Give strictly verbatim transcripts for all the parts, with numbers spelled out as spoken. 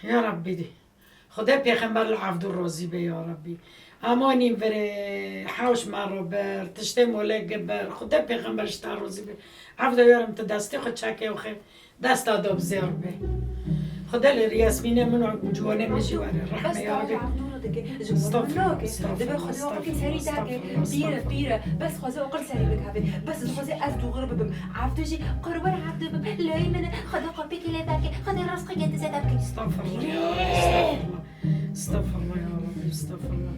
Ya Rabbî, Xwedê pêxember li Evdo razî be ya Rabbî. Emanî virê, hewş me re ber, tiştê molê gi ber. Xwedê pêxember ji te razî be. Evdo yarim tu destê xwe çekê û xê desta da bi zêr be. Xwedê li Yasmînê min û ciwanê min jî were. Rehme ya Rabbî. Estağfurullah, estağfurullah, estağfurullah, estağfurullah. Pîr e, pîr e. Bes xweze oqil serî bigave. Bes dixwaze ez dûxir bibim. Evdo jî qurban Evdo bim. Layê min e. Xwedê qapêkê lê derke. Xwedê rastqekê dize derke. Estağfurullah ya Rabbî, estağfurullah. Estağfurullah ya Rabbî, estağfurullah.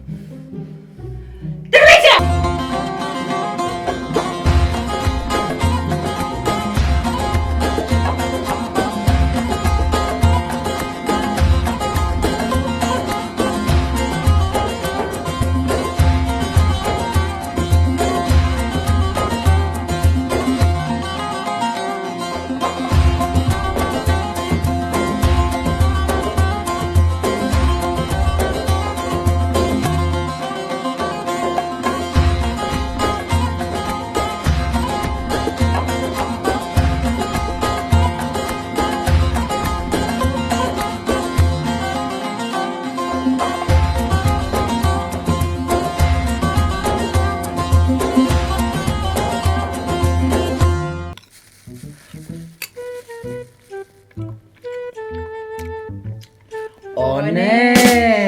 Anê!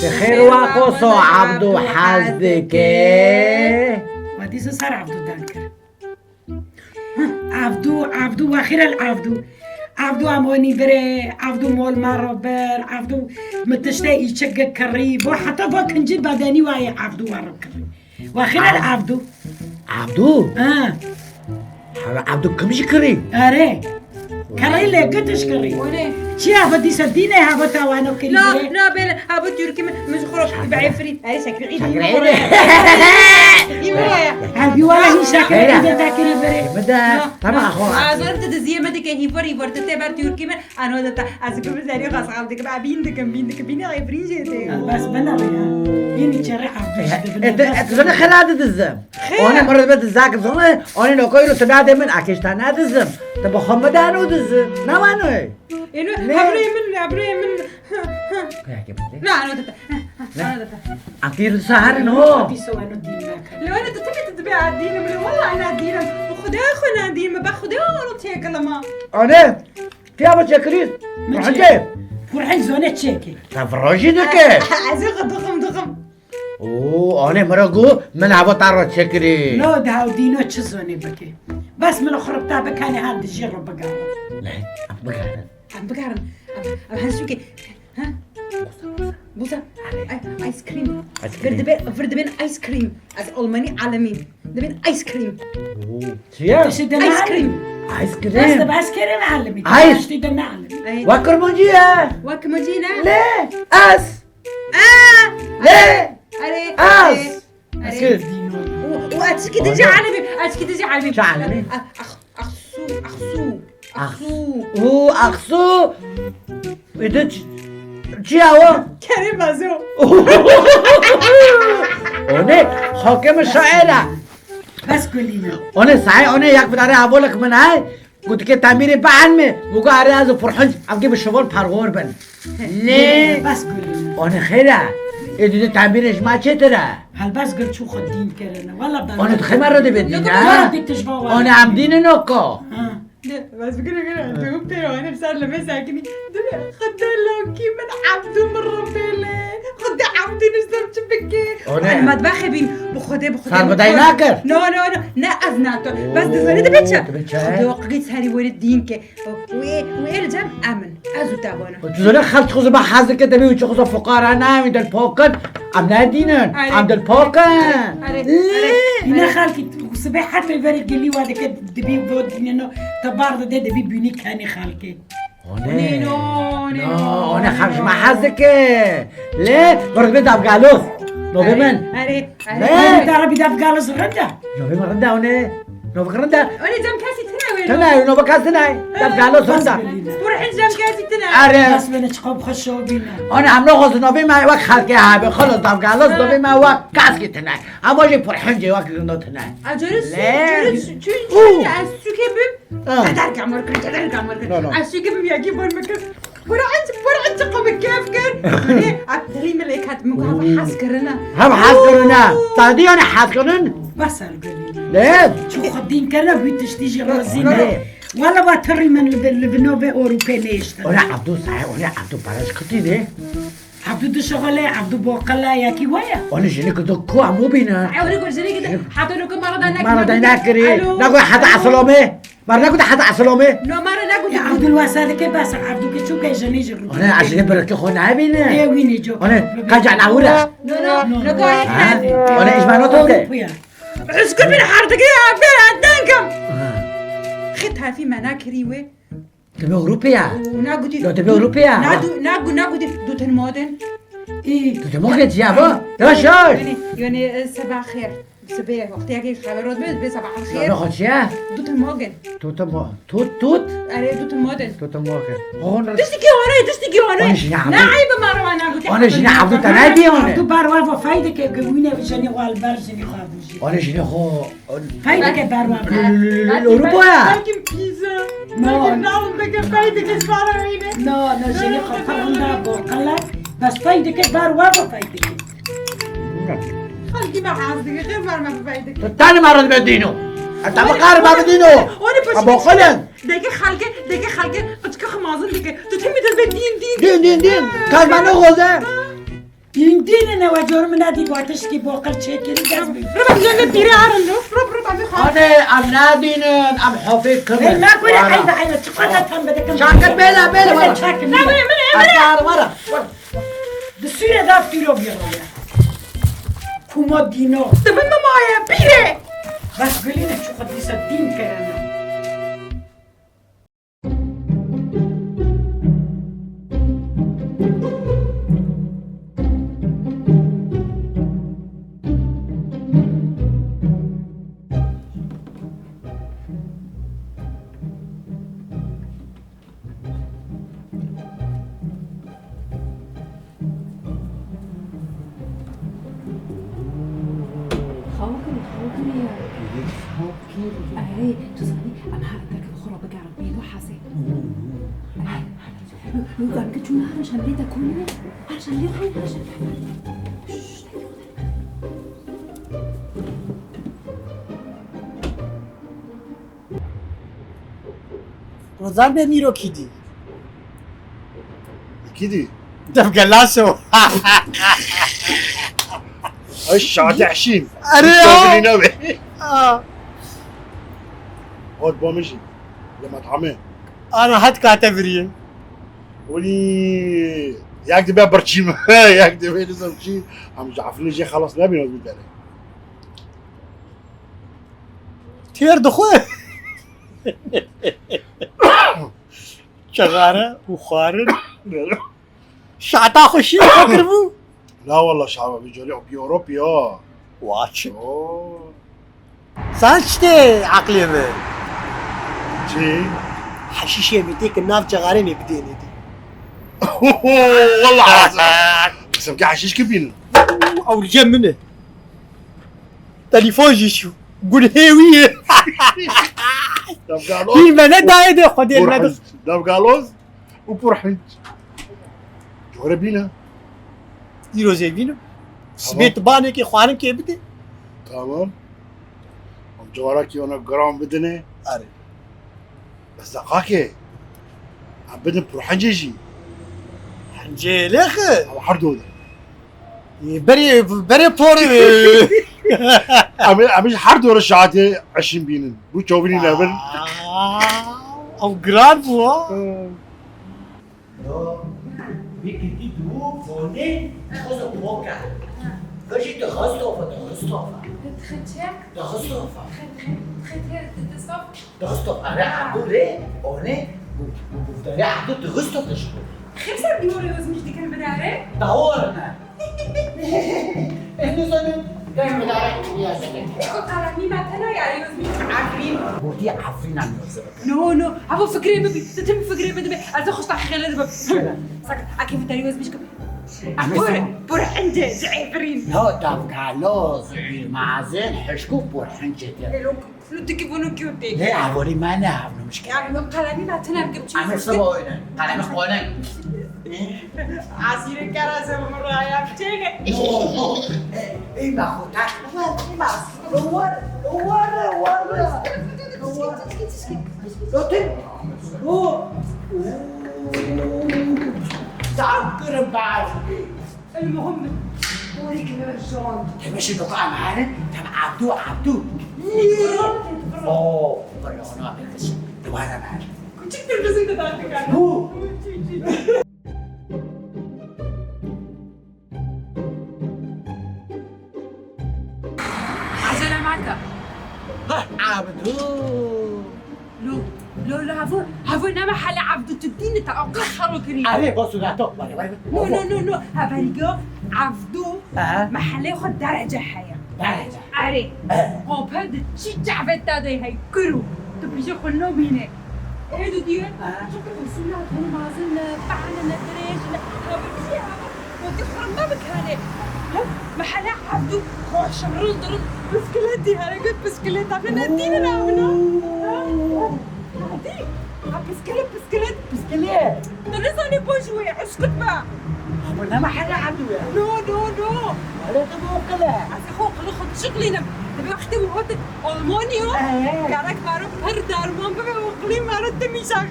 Ti xêr we qoso Evdo hez dike. We dîsa ser Evdo deng kir. Evdo, Evdo, we xêr el Evdo. Evdo em wanî virê, Evdo mol me re ber, Evdo min tiştê îçik kirî. Bo heta va kincî bedenî wayê Evdo we re kirî. We xêr el Evdo. Evdo? Ha. Heve Evdo kim jî kirî? Erê. Kerê lê gitiş kirî. Çi heve dîsa dînê heve tawano kirî. Na, na bêle, heve Türkî min, min ji xwe re bi efrîn. Erê şekil îdî. Îmraya. Hevî wala hîn şekil îdî te kirî verê. Mi de. Tamam, xwe. Azar te diziyê me dike hîvor hîvor te tê ber Türkî min. Ano da ta, ez dikim zerî xas xal dikim, a bîn dikim, bîn dikim, bînê efrîn jê tê. Bes bena ya. Yeni çere afdişi dibine. Et, et zene xela didizim. Xela. Ona mırı be dizak zene, ona no koyru tu nade min akişta nadizim. Te bu xamı da no dizim. Ne var no? Eno, ne? Abrê min, abrê min. Ne, ano da ta. Ne? Ano da ta. Akir sahar no. Hadi so ano din. Lo, ano da ta, ta, ta, ta, din, wala ana din. Bu Xuda xwe nadin, ba Xuda onu çekilama. Ane. Tiya bi çekirî? Min çek. Purhence. Purhenc zone çekê. Te virajî dike. Ez ê xwe dixim, dixim. Oo, anê min re got, min heva te re çekirî. No, de hewdîno çi zonê bike. Bes min xiribta bikanê her dijî re bigarin. Ne, em bigarin. Em bigarin. Em, em hensûkê. Ha? Buza. Ay, ice cream. Ice cream. Vir dibên, vir dibên ice cream. Ez Almanî alemî. Dibên ice cream. Oo, çi ye? Tiştê de ice cream. Ice cream. Bes de bes kerê ve alemî. Ice. Tiştê de ne alemî. Ay. Wa kirmancî ye. Wa kirmancî ne? Le. Ez. Aa. Le. Are. Ez. Are. Ez. O, o açık gidince alemî. Açık gidince alemî. Çi alemî? Ah, ah. Axsu, axsu, axsu. Axsu. Îdî ç-, çi ya o? Kerê mezo. O ne? Xakê min şaêra. Bes gulîne. O ne saê, o ne yak bidare avolek min ay. Gotike temîrê bienme. Mugo are ez û Purhunc, em ki bi şivan perwar bin. Ne? Bes gulîne. O ne xêra. Ê dide temîrê ji ma çêtir e. Helbest gul çû xwe dîn kirine. Wala ben. O ne dixê me re dibê dîn, ha? Wala dî tijba wala. O ne em dînin o ko. Ha. De, bes bigire, gire. Dû pêro, ne ser li me sakinî. Dibê, Xwedê lokî min Evdo min ribêle. Xwedê Evdo nizam çi bike. O ne? Ay, matbexê bîn. Bi Xwedê, bi Xwedê. Ser bi day nakir? No, no, no. Ne, ez nato. Bes dizanî dibê çi? Oo, dibê çi? Xwedê o qigî serî were dîn ke. Wê, wê li cem em in. Ez û te bana. Tu zane xelk çiqo zima hez dike, dibê wî çiqo fuqara nayê, wî dilpak in. Em ne dîn in. Erê. Em dilpak in. Erê, erê, erê. Yine xelkî sibê hetê verê gilî wa dike, dibî bo dînino, te bar dide, dibî bînî kenî xelkê. One. Nê, no, nê, no, no, one no, xelk no. Ji me hez dike. Lê, vir dibê davgalos. Nobê min. Erê, erê. Lê. Erê, te re bî davgalos rind e. Nobê min rind e, one. Nobê rind e. One cem kesî tine wê. Tine wê, nobê kes tine. Davgalos rind e. Purhunc cem kesî tine. Erê. Kes wê ne çiqo bi xwe şovîne. One em no xos nobê me wek xelkê habe. Xolo davgalos nobê me wek keskî tine. Ama jî Purhuncê wek rindo tine. A, cere su, lê. Cere su, çün, çün, ez sûkê bim. Ah. Qeder gamar kir, qeder gamar kir. No, no. Ez sûkê bim, yekî ban me kir. Pura inç, pura inç qo bi kêf kir. Yanî, ev dilî min lê ket, min ku heva hez kirine. Hev hez kirine. Oo. Te dî yanî hez kirin? Bes el gulî. Lê? Çi xwe dîn kirine, wî tiştî jî razî ne. Lê? Wala va tirî min li bin, li bin navê Ewropê nêştin. Ora Abdû sahi, ora Abdû baraj kitî de. Abdû dişixule, Abdû boqila, yekî waya. Ora jinî ku do ku hemû bîne. Ay, ora ku jinî ku heta no ku mara da nekirî. Mara da nekirî. Alo. Nago heta Alo. Esilame. Mar negote heta Esilame. No, mara negote. Ya, Abdul wesa dike bes, Abdul ke çûke jenê ji rû. Ana, ez ê bireke xwe nabîne. Ê, wî nêco. Ana, kaca nawira. No, no, no, gayet Ha? Ona îşmano to ke. Hizkir bin herdigi ya, bir dengim. Ha. Xit hafî me nakirî wê. Dibe Ewropeya. Û nagutî. Ya dibe Ewropeya. Nagu-, nagu-, nagutî dutin modin. Ê. Dutin modin ya bu. Yavaş, yavaş. Yani, yani, e, sabah xêr. Sibê, wextiyekî xeber rot bê, bê sabah xêr. Ya, xwe çi ye? Dutin modin. Dutin mo-, tut, tut. Erê, dutin modin. Dutin modin. Hon. Tiştekî wane, tiştekî wane. Wane jine Ne Abdul. Eyb e, mara wane nagutî. Wane jine Abdul te ne diye wane? Abdul bar wa fayde ke, ke wîne jenê wa li ber jenê xwe bûjî. Wane jine xwe Fayde ke ber wa. Ewropa ya. Belkî pîza. No. Belkî nal dike fayde ke sara wîne. No, no, jenê xwe pir winda boqila. Bes fayde ke ber wa bo fayde ke. Xelkî me hez dike, xêr ber me fayde ke. Tu tanî me re dibe dîno. Heta bi qar me bidîno. Wane A boqilin. Deke xelke, deke xelke, qıçkı xımazın dike. Tu temi de be din, din. Din, din, din. Kar me ne xoze. Dîn dîn e, ne we cor min nedî, ku tişkî boqil çêkirî dest bi. Rib em jê pîrê arin, rib, rib, rib, em xwe. Hadi, em nadînin, em hofê kirin. Ey, me kure, Wara. Eybe, eybe, çi qada tam bide kim. Çakir bêle, bêle, Bêle, wara. Çakir, Ne, bêle. Bêle, bêle, bêle. Wara, wara. Di sûre da tîro bî roya. Kuma dîno. Di bin maye, pîrê. Bes gulîne çi xwe dîsa dîn kerene. Xawkin, xawkin ya. Erê, tu zanî, em her derkevin xwe re bigerin, bê du hesê. Erê. Lu, lu, em ki çûn her şem lê te konî ne? Her şem lê xwe, her şem. Şşş, te konî. Rozan be mîro kî dî? Kî dî? Devgelaso. Ay şade eşîm. Erê ya. Çavînî nabe. Aa. Hot bo min jî. Li methamê. Ana het kate viriyê. Welî yek dibe birçî min. Yek dibe nizam çî. Em ji Efrînê jê xelas nebîn ez bidere. Têr dixwe. Çixare û xwarin. Şata xwe şîr xwe kiribû. La walla şava vî carî Ewropî ya. Wa çi? Oo. Sen çi tê eqlê min? Çi? Heşîşê min tê ki nav çixarê min bidênê dî. Walla hazir. Qisem ki heşîş ki bînin. Ew li cem min e. Telefon jî çû. Gunhê wî ye. Devgaloz. Hîn me ne dayê de Xwedê me de. Devgaloz û Purhinc. Cihore bîne. Îro zê bînim. Tamam. Sibê tu banekê xwarinkê bide. Tamam. Em cihara ki ona gram bidine. Erê. Bes deqakê. Em bidin Purhincê jî. Hincê lêxe. Ama her dode. Berê, berê por. Em, em ji her dore şahatê eşîn bînin. Bu çovînî nebin. Aa, ew giran bû ha. Yo, vî gidî dû fonê, dixwaze poke. Vejî dixwaze tofa, dixwaze tofa. Dixin çi? Dixwaze tofa. Dixin, dixin, dixin, dixwaze tofa. Dixist of, erê Ebdû rê, onê, bu, bu, bu derê Ebdû dixist of dişko. Xêr ser dîwarê Ozmîş dikin bidare? Dawar ne. Ez nizanim, ben bidare, ya sene. Eko karanîna tena ya Ozmîş. Efrîn, bu diye Efrîn anlıyorsun. No, no, hava fikrê min bî, tu tim fikrê min dibê, ez xwe sta xêle dibim. Sak, akê vî derê Ozmîş kim. Pur, pur inde, ji Efrîn. No, davgalo, zî mazin, hişku pur hince. Elok. Lu diki bunu kyo tê. Lê avolî me ne havno mişkil. Ya, min qelemî me tine bikim çi. Em ê siba oyne. Qelemî qone. Asîrê kera se min raya çêke. Ey, ey, me xwe tak. War, war, war. Lotin. O. Tam kırın bazı. المهم، بوريك الرجال. تبع شنو طعم هذا؟ تبع عبدو، عبدو. تفرج، تفرج. اوه، تفرج، انا اعطيك الشيء. دوارة معك. كنت تلفزيون تبعتك انا. هو. عجلة معك. ها، عبدو. لو، لو، لو، هافو، هافو، نما حلا عبدو تدين تا أقل خرو كريم. أري، بصوا، لا، تو، ولا، ولا. نو، نو، نو، نو، هبريجو، عبدو، أها. محلي خد درجة حيا. درجة. أري. أه. قوبها دتشي جعفت تادي هاي كرو. تبيجي خلو بيني. إيه دو دير؟ أه. شكرا، بسم الله، تقول مازن، بعنا ندريج، لا، هبريجي، هبريجي. وتخرب ما بكالي. محلا عبدو خوش رض رض بسكليتي، هلا قلت بسكليت، أنا دينا نعملها. عادي. بسكليت، بسكليت. بسكليت. تنزاني بوجوي، اسكت بقى. أنا محلا عبدو يا. نو، نو، نو. ولا تبوك له. أخي خوك، خلي خد شغلي نم. تبي أختي وهوت ألمونيو. إيه. كارك مارو بر دارمان ببي وقلي مارو تمي شغل.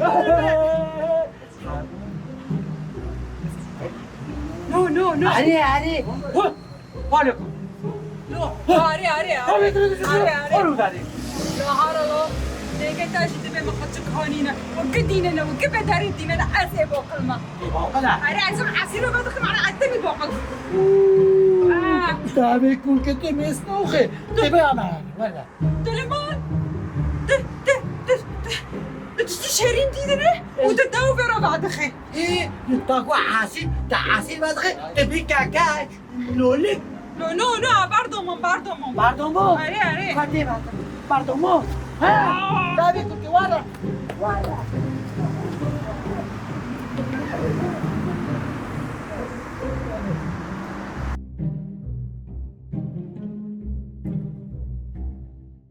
نو، نو، نو. علي، علي. هو. وعليكم. نو. أري، أري، أري. أري، أري، أري. أري، أري. أري، أري. لا، هارا لا. ديكي تاجي تبي مخدشك هونينا. وقدينا، وقبة داري دينا، لا، أسي بوقل ما. بوقل؟ أري، أزم عسيرة ما تخم على عتبي بوقل. آه. تابي كون كنت ميسنوخي. تبي أنا، ولا؟ تلمان. ت-، ت-، ت-، ت-، تشتي شهرين دينا، إيه. وتداو في ربع دخي. Ê, tu taku Asîl, tu Asîl vedixê, tu bî kekek, lolik. No, no, no, pardon, pardon. Pardon bu? Erê, erê. Ka tê pardon. Pardon bu? Ha, tabii ki wala. Wala.